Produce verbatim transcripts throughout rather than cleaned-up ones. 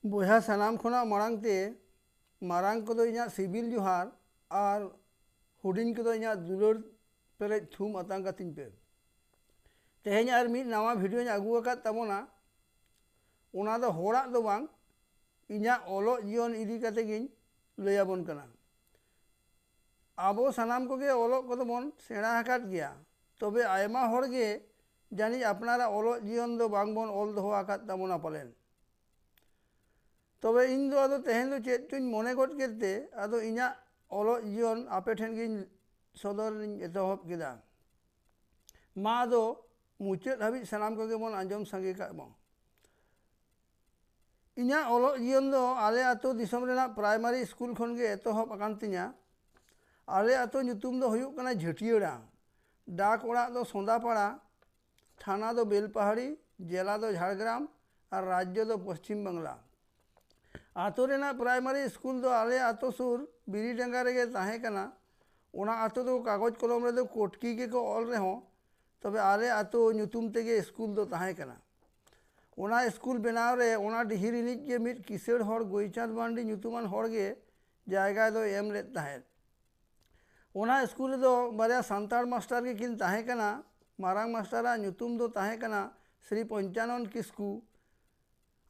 ᱵᱚᱭᱦᱟ, ᱥᱟᱱᱟᱢ ᱠᱷᱚᱱᱟᱜ ᱢᱟᱲᱟᱝ ᱛᱮ ᱢᱟᱨᱟᱝ ᱠᱚᱫᱚ ᱤᱧᱟᱹᱜ ᱥᱤᱵᱤᱞ ᱡᱚᱦᱟᱨ ᱟᱨ ᱦᱩᱰᱤᱧ ᱠᱚᱫᱚ ᱤᱧᱟᱹᱜ ᱫᱩᱞᱟᱹᱲ ᱯᱮᱨᱮᱡ ᱛᱷᱩᱢ ᱟᱛᱟᱝ ᱠᱟᱹᱛᱤᱧ ᱯᱮ᱾ ᱛᱮᱦᱮᱧ ᱟᱨ ᱢᱤᱫ ᱱᱟᱣᱟ ᱵᱷᱤᱰᱤᱭᱳᱧ ᱟᱹᱜᱩ ᱟᱠᱟᱫ ᱛᱟᱵᱚᱱᱟ᱾ ᱚᱱᱟ ᱫᱚ ᱦᱚᱲᱟᱜ ᱫᱚ ᱵᱟᱝ, ᱤᱧᱟᱹᱜ ᱚᱞᱚᱜ ᱡᱤᱭᱚᱱ ᱤᱫᱤ ᱠᱟᱛᱮ ᱜᱤᱧ ᱞᱟᱹᱭ ᱟᱵᱚᱱ ᱠᱟᱱᱟ᱾ ᱟᱵᱚ ᱥᱟᱱᱟᱢ ᱠᱚᱜᱮ ᱚᱞᱚᱜ ᱠᱚᱫᱚ ᱵᱚᱱ ᱥᱮᱬᱟ ᱟᱠᱟᱫ ᱜᱮᱭᱟ, ᱛᱚᱵᱮ ᱟᱭᱢᱟ ᱦᱚᱲ ᱜᱮ ᱡᱟᱹᱱᱤᱡ ᱟᱯᱱᱟᱨᱟᱜ ᱚᱞᱚᱜ ᱡᱤᱭᱚᱱ ᱫᱚ ᱵᱟᱝ ᱵᱚᱱ ᱚᱞ ᱫᱚᱦᱚ ᱟᱠᱟᱫ ᱛᱟᱵᱚᱱᱟ ᱯᱟᱞᱮᱱ᱾ ᱛᱚᱵᱮ ᱤᱧ ᱫᱚ ᱟᱫᱚ ᱛᱮᱦᱮᱧ ᱫᱚ ᱪᱮᱫ ᱪᱚᱧ ᱢᱚᱱᱮ ᱜᱚᱫ ᱠᱮᱫ ᱛᱮ ᱟᱫᱚ ᱤᱧᱟᱹᱜ ᱚᱞᱚᱜ ᱡᱤᱭᱚᱱ ᱟᱯᱮ ᱴᱷᱮᱱ ᱜᱤᱧ ᱥᱚᱫᱚᱨ ᱤᱧ ᱮᱛᱚᱦᱚᱵ ᱠᱮᱫᱟ᱾ ᱢᱟ ᱟᱫᱚ ᱢᱩᱪᱟᱹᱫ ᱦᱟᱹᱵᱤᱡ ᱥᱟᱱᱟᱢ ᱠᱚᱜᱮ ᱵᱚᱱ ᱟᱸᱡᱚᱢ ᱥᱟᱸᱜᱮ ᱠᱟᱜ ᱢᱟ᱾ ᱤᱧᱟᱹᱜ ᱚᱞᱚᱜ ᱡᱤᱭᱚᱱ ᱫᱚ ᱟᱞᱮ ᱟᱛᱳ ᱫᱤᱥᱚᱢ ᱨᱮᱱᱟᱜ ᱯᱨᱟᱭᱢᱟᱨᱤ ᱥᱠᱩᱞ ᱠᱷᱚᱱ ᱜᱮ ᱮᱛᱚᱦᱚᱵ ᱟᱠᱟᱱ ᱛᱤᱧᱟ᱾ ᱟᱞᱮ ᱟᱛᱳ ᱧᱩᱛᱩᱢ ᱫᱚ ᱦᱩᱭᱩᱜ ᱠᱟᱱᱟ ᱡᱷᱟᱹᱴᱭᱟᱹᱲᱟ, ᱰᱟᱠ ᱚᱲᱟᱜ ᱫᱚ ᱥᱚᱸᱫᱟᱯᱟᱲᱟ, ᱛᱷᱟᱱᱟ ᱫᱚ ᱵᱮᱞᱯᱟᱦᱟᱲᱤ, ᱡᱮᱞᱟ ᱫᱚ ᱡᱷᱟᱲᱜᱨᱟᱢ ᱟᱨ ᱨᱟᱡᱽᱡᱚ ᱫᱚ ᱯᱚᱥᱪᱤᱢ ᱵᱟᱝᱞᱟ᱾ ᱟᱛᱳ ᱨᱮᱱᱟᱜ ᱯᱨᱟᱭᱢᱟᱨᱤ ᱥᱠᱩᱞ ᱫᱚ ᱟᱞᱮ ᱟᱛᱳ ᱥᱩᱨ ᱵᱤᱨᱤᱰᱟᱸᱜᱟ ᱨᱮᱜᱮ ᱛᱟᱦᱮᱸ ᱠᱟᱱᱟ᱾ ᱚᱱᱟ ᱟᱛᱳ ᱫᱚ ᱠᱟᱜᱚᱡᱽ ᱠᱚᱞᱚᱢ ᱨᱮᱫᱚ ᱠᱚᱴᱠᱤ ᱜᱮᱠᱚ ᱚᱞ ᱨᱮᱦᱚᱸ, ᱛᱚᱵᱮ ᱟᱞᱮ ᱟᱛᱳ ᱧᱩᱛᱩᱢ ᱛᱮᱜᱮ ᱥᱠᱩᱞ ᱫᱚ ᱛᱟᱦᱮᱸ ᱠᱟᱱᱟ᱾ ᱚᱱᱟ ᱥᱠᱩᱞ ᱵᱮᱱᱟᱣ ᱨᱮ ᱚᱱᱟ ᱰᱤᱦᱤ ᱨᱤᱱᱤᱡ ᱜᱮ ᱢᱤᱫ ᱠᱤᱥᱟᱹᱬ ᱦᱚᱲ ᱜᱳᱭᱪᱟᱸᱫᱽ ᱢᱟᱱᱰᱤ ᱧᱩᱛᱩᱢᱟᱱ ᱦᱚᱲ ᱜᱮ ᱡᱟᱭᱜᱟ ᱫᱚᱭ ᱮᱢ ᱞᱮᱫ ᱛᱟᱦᱮᱸᱫ᱾ ᱚᱱᱟ ᱥᱠᱩᱞ ᱨᱮᱫᱚ ᱵᱟᱨᱭᱟ ᱥᱟᱱᱛᱟᱲ ᱢᱟᱥᱴᱟᱨ ᱜᱮᱠᱤᱱ ᱛᱟᱦᱮᱸ ᱠᱟᱱᱟ᱾ ᱢᱟᱨᱟᱝ ᱢᱟᱥᱴᱟᱨᱟᱜ ᱧᱩᱛᱩᱢ ᱫᱚ ᱛᱟᱦᱮᱸ ᱠᱟᱱᱟ ᱥᱨᱤ ᱯᱚᱧᱪᱟᱱᱚᱱ ᱠᱤᱥᱠᱩ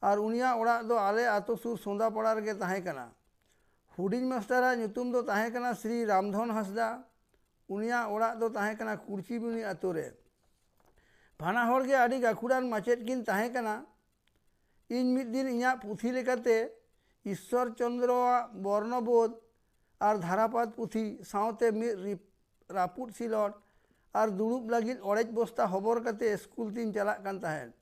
ᱟᱨ ᱩᱱᱤᱭᱟᱜ ᱚᱲᱟᱜ ᱫᱚ ᱟᱞᱮ ᱟᱛᱳ ᱥᱩᱨ ᱥᱚᱸᱫᱟᱯᱟᱲᱟ ᱨᱮᱜᱮ ᱛᱟᱦᱮᱸ ᱠᱟᱱᱟ᱾ ᱦᱩᱰᱤᱧ ᱢᱟᱥᱴᱟᱨᱟᱜ ᱧᱩᱛᱩᱢ ᱫᱚ ᱛᱟᱦᱮᱸ ᱠᱟᱱᱟ ᱥᱨᱤ ᱨᱟᱢᱫᱷᱚᱱ ᱦᱟᱸᱥᱫᱟ᱾ ᱩᱱᱤᱭᱟᱜ ᱚᱲᱟᱜ ᱫᱚ ᱛᱟᱦᱮᱸ ᱠᱟᱱᱟ ᱠᱩᱲᱪᱤᱵᱩᱱᱤ ᱟᱛᱳ ᱨᱮ᱾ ᱵᱟᱱᱟ ᱦᱚᱲ ᱜᱮ ᱟᱹᱰᱤ ᱜᱟᱹᱠᱷᱩᱲᱟᱱ ᱢᱟᱪᱮᱫ ᱠᱤᱱ ᱛᱟᱦᱮᱸ ᱠᱟᱱᱟ᱾ ᱤᱧ ᱢᱤᱫ ᱫᱤᱱ ᱤᱧᱟᱹᱜ ᱯᱩᱛᱷᱤ ᱞᱮᱠᱟᱛᱮ ᱤᱥᱥᱚᱨ ᱪᱚᱸᱫᱽᱨᱚᱣᱟᱜ ᱵᱚᱨᱱᱚᱵᱳᱫᱷ ᱟᱨ ᱫᱷᱟᱨᱟᱯᱟᱛ ᱯᱩᱛᱷᱤ ᱥᱟᱶᱛᱮ ᱢᱤᱫ ᱨᱤᱯ-, ᱨᱟᱹᱯᱩᱫ ᱥᱤᱞᱚᱴ ᱟᱨ ᱫᱩᱲᱩᱵ ᱞᱟᱹᱜᱤᱫ ᱚᱲᱮᱡ ᱵᱚᱥᱛᱟ ᱦᱚᱵᱚᱨ ᱠᱟᱛᱮ ᱥᱠᱩᱞ ᱛᱤᱧ ᱪᱟᱞᱟᱜ ᱠᱟᱱ ᱛᱟᱦᱮᱸᱫ᱾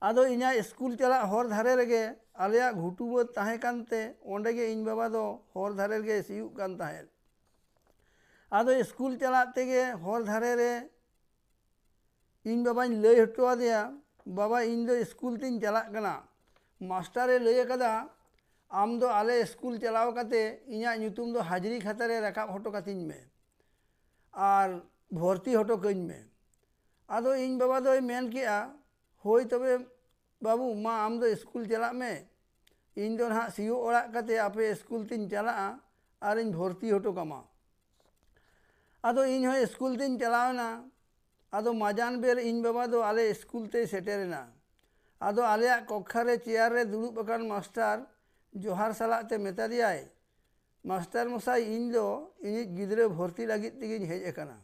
ᱟᱫᱚ ᱤᱧᱟᱹᱜ ᱥᱠᱩᱞ ᱪᱟᱞᱟᱜ ᱦᱚᱨ ᱫᱷᱟᱨᱮ ᱨᱮᱜᱮ ᱟᱞᱮᱭᱟᱜ ᱜᱷᱩᱴᱩ ᱵᱟᱹᱫᱽ ᱛᱟᱦᱮᱸ ᱠᱟᱱᱛᱮ ᱚᱸᱰᱮ ᱜᱮ ᱤᱧ ᱵᱟᱵᱟ ᱫᱚ ᱦᱚᱨ ᱫᱷᱟᱨᱮ ᱨᱮᱜᱮ ᱥᱤᱭᱳᱜ ᱠᱟᱱ ᱛᱟᱦᱮᱸᱫ᱾ ᱟᱫᱚ ᱥᱠᱩᱞ ᱪᱟᱞᱟᱜ ᱛᱮᱜᱮ ᱦᱚᱨ ᱫᱷᱟᱨᱮ ᱨᱮ ᱤᱧ ᱵᱟᱵᱟᱧ ᱞᱟᱹᱭ ᱦᱚᱴᱚ ᱟᱫᱮᱭᱟ, "ᱵᱟᱵᱟ, ᱤᱧ ᱫᱚ ᱥᱠᱩᱞ ᱛᱤᱧ ᱪᱟᱞᱟᱜ ᱠᱟᱱᱟ, ᱢᱟᱥᱴᱟᱨᱮ ᱞᱟᱹᱭ ᱟᱠᱟᱫᱟ ᱟᱢ ᱫᱚ ᱟᱞᱮ ᱥᱠᱩᱞ ᱪᱟᱞᱟᱣ ᱠᱟᱛᱮ ᱤᱧᱟᱹᱜ ᱧᱩᱛᱩᱢ ᱫᱚ ᱦᱟᱡᱽᱨᱤ ᱠᱷᱟᱛᱟ ᱨᱮ ᱨᱟᱠᱟᱵ ᱦᱚᱴᱚ ᱠᱟᱹᱛᱤᱧ ᱢᱮ ᱟᱨ ᱵᱷᱚᱨᱛᱤ ᱦᱚᱴᱚ ᱠᱟᱹᱧ ᱢᱮ᱾" ᱟᱫᱚ ᱤᱧ ᱵᱟᱵᱟ ᱫᱚᱭ ᱢᱮᱱ ᱠᱮᱜᱼᱟ, "ᱦᱳᱭ ᱛᱚᱵᱮ "ᱵᱟᱹᱵᱩ, ᱢᱟ ᱟᱢ ᱫᱚ ᱥᱠᱩᱞ ᱪᱟᱞᱟᱜ ᱢᱮ, ᱤᱧ ᱫᱚ ᱱᱟᱦᱟᱜ ᱥᱤᱭᱳᱜ ᱚᱲᱟᱜ ᱠᱟᱛᱮ ᱟᱯᱮ ᱥᱠᱩᱞ ᱛᱤᱧ ᱪᱟᱞᱟᱜᱼᱟ ᱟᱨᱤᱧ ᱵᱷᱚᱨᱛᱤ ᱦᱚᱴᱚ ᱠᱟᱢᱟ᱾" ᱟᱫᱚ ᱤᱧ ᱦᱚᱸ ᱥᱠᱩᱞ ᱛᱤᱧ ᱪᱟᱞᱟᱣ ᱮᱱᱟ᱾ ᱟᱫᱚ ᱢᱟᱡᱟᱱ ᱵᱮᱨ ᱤᱧ ᱵᱟᱵᱟ ᱫᱚ ᱟᱞᱮ ᱥᱠᱩᱞ ᱛᱮᱭ ᱥᱮᱴᱮᱨ ᱮᱱᱟ᱾ ᱟᱫᱚ ᱟᱞᱮᱭᱟᱜ ᱠᱚᱠᱠᱷᱟ ᱨᱮ ᱪᱮᱭᱟᱨ ᱨᱮ ᱫᱩᱲᱩᱵ ᱟᱠᱟᱱ ᱢᱟᱥᱴᱟᱨ ᱡᱚᱦᱟᱨ ᱥᱟᱞᱟᱜ ᱛᱮ ᱢᱮᱛᱟ ᱫᱮᱭᱟᱭ, "ᱢᱟᱥᱴᱟᱨ ᱢᱚᱥᱟᱭ, ᱤᱧ ᱫᱚ ᱤᱧᱤᱡ ᱜᱤᱫᱽᱨᱟᱹ ᱵᱷᱚᱨᱛᱤ ᱞᱟᱹᱜᱤᱫ ᱛᱮᱜᱤᱧ ᱦᱮᱡ ᱟᱠᱟᱱᱟ᱾"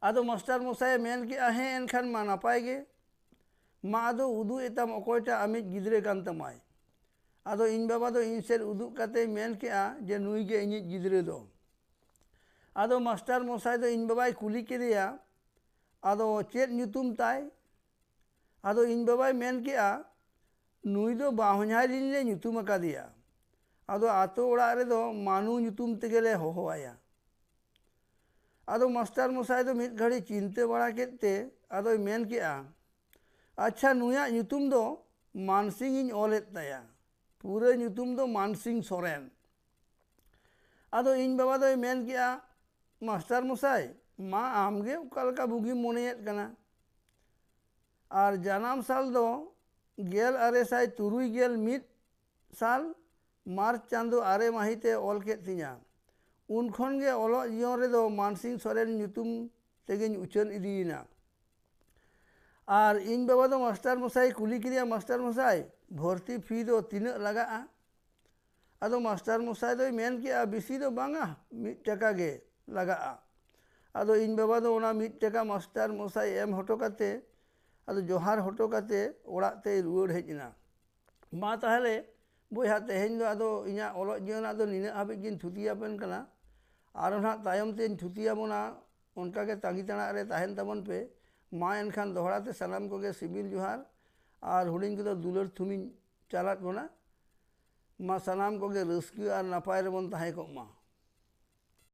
ᱟᱫᱚ ᱢᱟᱥᱴᱟᱨ ᱢᱚᱥᱟᱭᱮ ᱢᱮᱱ ᱠᱮᱜᱼᱟ, "ᱦᱮᱸ, ᱮᱱᱠᱷᱟᱱ ᱢᱟ ᱱᱟᱯᱟᱭ ᱜᱮ, ᱢᱟ ᱟᱫᱚ ᱩᱫᱩᱜ ᱮᱛᱟᱢ ᱚᱠᱚᱭᱴᱟᱜ ᱟᱢᱤᱡ ᱜᱤᱫᱽᱨᱟᱹ ᱠᱟᱱ ᱛᱟᱢᱟᱭ?" ᱟᱫᱚ ᱤᱧ ᱵᱟᱵᱟ ᱫᱚ ᱤᱧ ᱥᱮᱫ ᱩᱫᱩᱜ ᱠᱟᱛᱮᱭ ᱢᱮᱱ ᱠᱮᱜᱼᱟ ᱡᱮ, "ᱱᱩᱭ ᱜᱮ ᱤᱧᱤᱡ ᱜᱤᱫᱽᱨᱟᱹ ᱫᱚ᱾" ᱟᱫᱚ ᱢᱟᱥᱴᱟᱨ ᱢᱚᱥᱟᱭ ᱫᱚ ᱤᱧ ᱵᱟᱵᱟᱭ ᱠᱩᱞᱤ ᱠᱮᱫᱮᱭᱟ, "ᱟᱫᱚ ᱪᱮᱫ ᱧᱩᱛᱩᱢ ᱛᱟᱭ?" ᱟᱫᱚ ᱤᱧ ᱵᱟᱵᱟᱭ ᱢᱮᱱ ᱠᱮᱜᱼᱟ, "ᱱᱩᱭ ᱫᱚ ᱵᱟᱦᱚᱧᱦᱟᱨᱤᱧ ᱞᱮ ᱧᱩᱛᱩᱢ ᱟᱠᱟᱫᱮᱭᱟ, ᱟᱫᱚ ᱟᱛᱳ ᱚᱲᱟᱜ ᱨᱮᱫᱚ ᱢᱟᱱᱩ ᱧᱩᱛᱩᱢ ᱛᱮᱜᱮ ᱞᱮ ᱦᱚᱦᱚᱣᱟᱭᱟ᱾" ᱟᱫᱚ ᱢᱟᱥᱴᱟᱨ ᱢᱚᱥᱟᱭ ᱫᱚ ᱢᱤᱫ ᱜᱷᱟᱹᱲᱤ ᱪᱤᱱᱛᱟᱹ ᱵᱟᱲᱟ ᱠᱮᱫ ᱛᱮ ᱟᱫᱚᱭ ᱢᱮᱱ ᱠᱮᱜᱼᱟ, "ᱟᱪᱪᱷᱟ, ᱱᱩᱭᱟᱜ ᱧᱩᱛᱩᱢ ᱫᱚ ᱢᱟᱱᱥᱤᱝ ᱤᱧ ᱚᱞᱮᱫ ᱛᱟᱭᱟ, ᱯᱩᱨᱟᱹ ᱧᱩᱛᱩᱢ ᱫᱚ ᱢᱟᱱᱥᱤᱝ ᱥᱚᱨᱮᱱ᱾" ᱟᱫᱚ ᱤᱧ ᱵᱟᱵᱟ ᱫᱚᱭ ᱢᱮᱱ ᱠᱮᱜᱼᱟ, "ᱢᱟᱥᱴᱟᱨ ᱢᱚᱥᱟᱭ, ᱢᱟ ᱟᱢᱜᱮ ᱚᱠᱟ ᱞᱮᱠᱟ ᱵᱩᱜᱤᱢ ᱢᱚᱱᱮᱭᱮᱫ ᱠᱟᱱᱟ᱾ ᱟᱨ ᱡᱟᱱᱟᱢ ᱥᱟᱞ ᱫᱚ ᱜᱮᱞ ᱟᱨᱮ ᱥᱟᱭ ᱛᱩᱨᱩᱭ ᱜᱮᱞ ᱢᱤᱫ ᱥᱟᱞ ᱢᱟᱨᱪ ᱪᱟᱸᱫᱳ ᱟᱨᱮ ᱢᱟᱹᱦᱤᱛ ᱮ ᱚᱞ ᱠᱮᱫ ᱛᱤᱧᱟ᱾ ᱩᱱ ᱠᱷᱚᱱ ᱜᱮ ᱚᱞᱚᱜ ᱡᱤᱭᱚᱱ ᱨᱮᱫᱚ ᱢᱟᱱᱥᱤᱝ ᱥᱚᱨᱮᱱ ᱧᱩᱛᱩᱢ ᱛᱮᱜᱮᱧ ᱩᱪᱷᱟᱹᱱ ᱤᱫᱤᱭᱮᱱᱟ᱾" ᱟᱨ ᱤᱧ ᱵᱟᱵᱟ ᱫᱚ ᱢᱟᱥᱴᱟᱨ ᱢᱚᱥᱟᱭ ᱠᱩᱞᱤ ᱠᱮᱫᱮᱭᱟ, "ᱢᱟᱥᱴᱟᱨ ᱢᱚᱥᱟᱭ, ᱵᱷᱚᱨᱛᱤ ᱯᱷᱤ ᱫᱚ ᱛᱤᱱᱟᱹᱜ ᱞᱟᱜᱟᱜᱼᱟ?" ᱟᱫᱚ ᱢᱟᱥᱴᱟᱨ ᱢᱚᱥᱟᱭ ᱫᱚᱭ ᱢᱮᱱ ᱠᱮᱜᱼᱟ, "ᱵᱮᱥᱤ ᱫᱚ ᱵᱟᱝᱟ, ᱢᱤᱫ ᱴᱟᱠᱟ ᱜᱮ ᱞᱟᱜᱟᱜᱼᱟ᱾" ᱟᱫᱚ ᱤᱧ ᱵᱟᱵᱟ ᱫᱚ ᱚᱱᱟ ᱢᱤᱫ ᱴᱟᱠᱟ ᱢᱟᱥᱴᱟᱨ ᱢᱚᱥᱟᱭ ᱮᱢ ᱦᱚᱴᱚ ᱠᱟᱛᱮ, ᱟᱫᱚ ᱡᱚᱦᱟᱨ ᱦᱚᱴᱚ ᱠᱟᱛᱮ ᱚᱲᱟᱜ ᱛᱮᱭ ᱨᱩᱣᱟᱹᱲ ᱦᱮᱡ ᱮᱱᱟ᱾ ᱢᱟ ᱛᱟᱦᱚᱞᱮ ᱵᱚᱭᱦᱟ, ᱛᱮᱦᱮᱧ ᱫᱚ ᱟᱫᱚ ᱤᱧᱟᱹᱜ ᱚᱞᱚᱜ ᱡᱤᱭᱚᱱ ᱨᱮᱱᱟᱜ ᱫᱚ ᱱᱤᱱᱟᱹᱜ ᱦᱟᱹᱵᱤᱡ ᱜᱤᱧ ᱛᱷᱩᱛᱤ ᱟᱵᱮᱱ ᱠᱟᱱᱟ᱾ ᱟᱨᱚ ᱱᱟᱦᱟᱜ ᱛᱟᱭᱚᱢ ᱛᱮᱧ ᱛᱷᱩᱛᱤ ᱟᱵᱚᱱᱟ, ᱚᱱᱠᱟ ᱜᱮ ᱛᱟᱺᱜᱤ ᱛᱟᱲᱟᱜ ᱨᱮ ᱛᱟᱦᱮᱱ ᱛᱟᱵᱚᱱ ᱯᱮ᱾ ᱢᱟ ᱮᱱᱠᱷᱟᱱ ᱫᱚᱦᱲᱟ ᱛᱮ ᱥᱟᱱᱟᱢ ᱠᱚᱜᱮ ᱥᱤᱵᱤᱞ ᱡᱚᱦᱟᱨ ᱟᱨ ᱦᱩᱰᱤᱧ ᱠᱚᱫᱚ ᱫᱩᱞᱟᱹᱲ ᱛᱷᱩᱢᱤᱧ ᱪᱟᱞᱟᱫ ᱵᱚᱱᱟ᱾ ᱢᱟ ᱥᱟᱱᱟᱢ ᱠᱚᱜᱮ ᱨᱟᱹᱥᱠᱟᱹ ᱟᱨ ᱱᱟᱯᱟᱭ ᱨᱮᱵᱚᱱ ᱛᱟᱦᱮᱸ ᱠᱚᱜ ᱢᱟ᱾